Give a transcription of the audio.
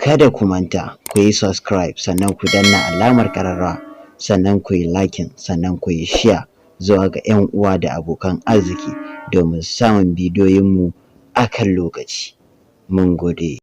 Kada ku manta ku yi subscribe, sannan ku danna alamar ƙararrawa, sannan ku yi liking, sannan ku yi share zuwa ga 'yan uwa da abokan arziki domin samun bidiyoyinmu a kan lokaci. Mun gode.